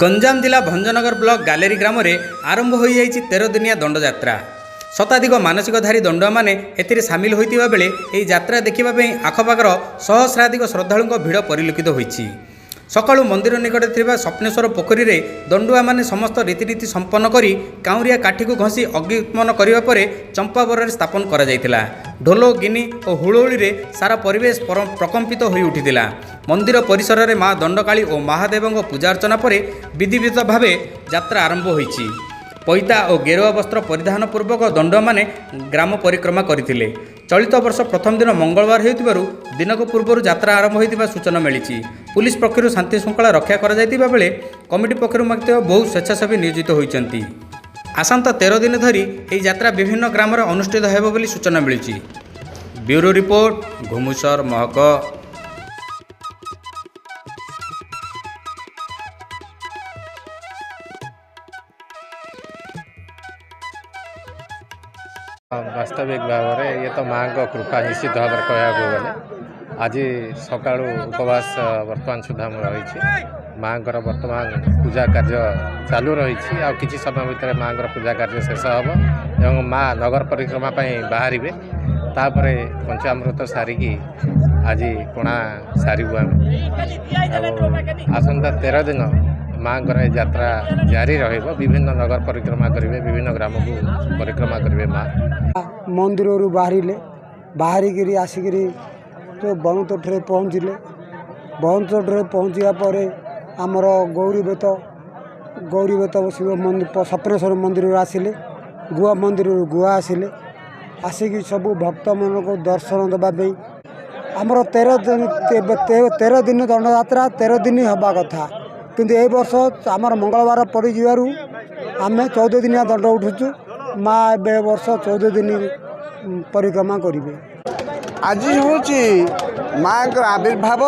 ଗଞ୍ଜାମ ଜିଲ୍ଲା ଭଞ୍ଜନଗର ବ୍ଲକ ଗାଲେରୀ ଗ୍ରାମରେ ଆରମ୍ଭ ହୋଇଯାଇଛି 13 ଦିନିଆ ଦଣ୍ଡଯାତ୍ରା। ଶତାଧିକ ମାନସିକଧାରୀ ଦଣ୍ଡୁଆମାନେ ଏଥିରେ ସାମିଲ ହୋଇଥିବା ବେଳେ ଏହି ଯାତ୍ରା ଦେଖିବା ପାଇଁ ଆଖପାଖର ସହସ୍ରାଧିକ ଶ୍ରଦ୍ଧାଳୁଙ୍କ ଭିଡ଼ ପରିଲକ୍ଷିତ ହୋଇଛି। ସକାଳୁ ମନ୍ଦିର ନିକଟରେ ଥିବା ସ୍ୱପ୍ନେଶ୍ୱର ପୋଖରୀରେ ଦଣ୍ଡୁଆମାନେ ସମସ୍ତ ରୀତିନୀତି ସମ୍ପନ୍ନ କରି କାଉଁରିଆ କାଠିକୁ ଘଷି ଅଗ୍ନି ଉତ୍ପନ୍ନ କରିବା ପରେ ଚମ୍ପାବରରେ ସ୍ଥାପନ କରାଯାଇଥିଲା। ଢୋଲ, ଗିନି ଓ ହୁଳହୁଳିରେ ସାରା ପରିବେଶ ପ୍ରକମ୍ପିତ ହୋଇ ଉଠିଥିଲା। ମନ୍ଦିର ପରିସରରେ ମା ଦଣ୍ଡକାଳୀ ଓ ମହାଦେବଙ୍କ ପୂଜାର୍ଚ୍ଚନା ପରେ ବିଧିବିଧ ଭାବେ ଯାତ୍ରା ଆରମ୍ଭ ହୋଇଛି। ପଇତା ଓ ଗେରୁଆ ବସ୍ତ୍ର ପରିଧାନ ପୂର୍ବକ ଦଣ୍ଡୁଆମାନେ ଗ୍ରାମ ପରିକ୍ରମା କରିଥିଲେ। ଚଳିତ ବର୍ଷ ପ୍ରଥମ ଦିନ ମଙ୍ଗଳବାର ହେଉଥିବାରୁ ଦିନକ ପୂର୍ବରୁ ଯାତ୍ରା ଆରମ୍ଭ ହୋଇଥିବା ସୂଚନା ମିଳିଛି। ପୁଲିସ ପକ୍ଷରୁ ଶାନ୍ତିଶୃଙ୍ଖଳା ରକ୍ଷା କରାଯାଇଥିବା ବେଳେ କମିଟି ପକ୍ଷରୁ ମଧ୍ୟ ବହୁ ସ୍ୱେଚ୍ଛାସେବୀ ନିୟୋଜିତ ହୋଇଛନ୍ତି। ଆସନ୍ତା 13 ଦିନ ଧରି ଏହି ଯାତ୍ରା ବିଭିନ୍ନ ଗ୍ରାମରେ ଅନୁଷ୍ଠିତ ହେବ ବୋଲି ସୂଚନା ମିଳିଛି। ବ୍ୟୁରୋ ରିପୋର୍ଟ, ଘୁମୁସର ମହକ। ବାସ୍ତବିକ ଭାବରେ ଇଏ ତ ମାଆଙ୍କ କୃପା। ନିଶ୍ଚିତ ଭାବରେ କହିବାକୁ ଗଲେ ଆଜି ସକାଳୁ ଉପବାସ ବର୍ତ୍ତମାନ ସୁଦ୍ଧା ମୁଁ ରହିଛି। ମାଆଙ୍କର ବର୍ତ୍ତମାନ ପୂଜା କାର୍ଯ୍ୟ ଚାଲୁ ରହିଛି। ଆଉ କିଛି ସମୟ ଭିତରେ ମାଆଙ୍କର ପୂଜା କାର୍ଯ୍ୟ ଶେଷ ହେବ ଏବଂ ମା ନଗର ପରିକ୍ରମା ପାଇଁ ବାହାରିବେ। ତାପରେ ପଞ୍ଚାମୃତ ସାରିକି ଆଜି ପଣା ସାରିବୁ ଆମେ। ଆଉ ଆସନ୍ତା 13 ଦିନ ମାଆଙ୍କର ଏ ଯାତ୍ରା ଜାରି ରହିବ। ବିଭିନ୍ନ ନଗର ପରିକ୍ରମା କରିବେ, ବିଭିନ୍ନ ଗ୍ରାମକୁ ପରିକ୍ରମା କରିବେ ମା। ମନ୍ଦିରରୁ ବାହାରିଲେ, ବାହାରିକିରି ଆସିକିରି ତ ବଣତୋଠରେ ପହଞ୍ଚିଲେ। ବଣତୋଠରେ ପହଞ୍ଚିବା ପରେ ଆମର ଗୌରୀବେତ, ଗୌରୀବେତ ଶିବ ମନ୍ଦିର, ସପ୍ନେଶ୍ୱର ମନ୍ଦିରରୁ ଆସିଲେ, ଗୁଆ ମନ୍ଦିରରୁ ଗୁଆ ଆସିଲେ। ଆସିକି ସବୁ ଭକ୍ତମାନଙ୍କୁ ଦର୍ଶନ ଦେବା ପାଇଁ ଆମର 13 ଦିନ, 13 ଦିନ ଦଣ୍ଡଯାତ୍ରା 13 ଦିନ ହେବା କଥା, କିନ୍ତୁ ଏଇ ବର୍ଷ ଆମର ମଙ୍ଗଳବାର ପଡ଼ିଯିବାରୁ ଆମେ 14 ଦିନିଆ ଦଣ୍ଡ ଉଠୁଛୁ। ମା ଏବେ ବର୍ଷ 14 ଦିନ ପରିକ୍ରମା କରିବେ। ଆଜି ହେଉଛି ମାଆଙ୍କର ଆବିର୍ଭାବ,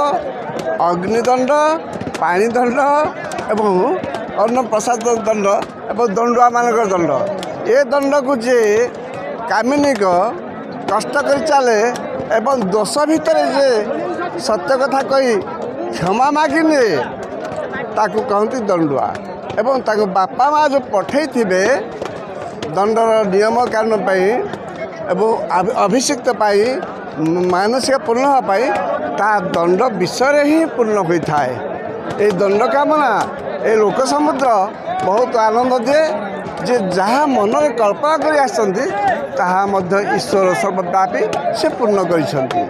ଅଗ୍ନିଦଣ୍ଡ, ପାଣିଦଣ୍ଡ ଏବଂ ଅନ୍ନପ୍ରସାଦ ଦଣ୍ଡ ଏବଂ ଦଣ୍ଡୁଆମାନଙ୍କର ଦଣ୍ଡ। ଏ ଦଣ୍ଡକୁ ଯେ କାମିନିକ କଷ୍ଟ କରି ଚାଲେ ଏବଂ ଦୋଷ ଭିତରେ ଯେ ସତ୍ୟ କଥା କହି କ୍ଷମା ମାଗିନିଏ, ତାକୁ କହନ୍ତି ଦଣ୍ଡୁଆ। ଏବଂ ତାକୁ ବାପା ମା' ଯେଉଁ ପଠେଇଥିବେ ଦଣ୍ଡର ନିୟମ କାନୁନ ପାଇଁ ଏବଂ ଅଭିଷିକ୍ତ ପାଇଁ, ମାନସିକ ପୂର୍ଣ୍ଣ ହେବା ପାଇଁ, ତା ଦଣ୍ଡ ବିଷୟରେ ହିଁ ପୂର୍ଣ୍ଣ ହୋଇଥାଏ। ଏଇ ଦଣ୍ଡ କାମନା ଏ ଲୋକ ସମୁଦ୍ର ବହୁତ ଆନନ୍ଦ ଦିଏ ଯେ ଯାହା ମନରେ କଳ୍ପନା କରି ଆସିଛନ୍ତି, ତାହା ମଧ୍ୟ ଈଶ୍ୱର ସର୍ବବ୍ୟାପୀ, ସେ ପୂର୍ଣ୍ଣ କରିଛନ୍ତି।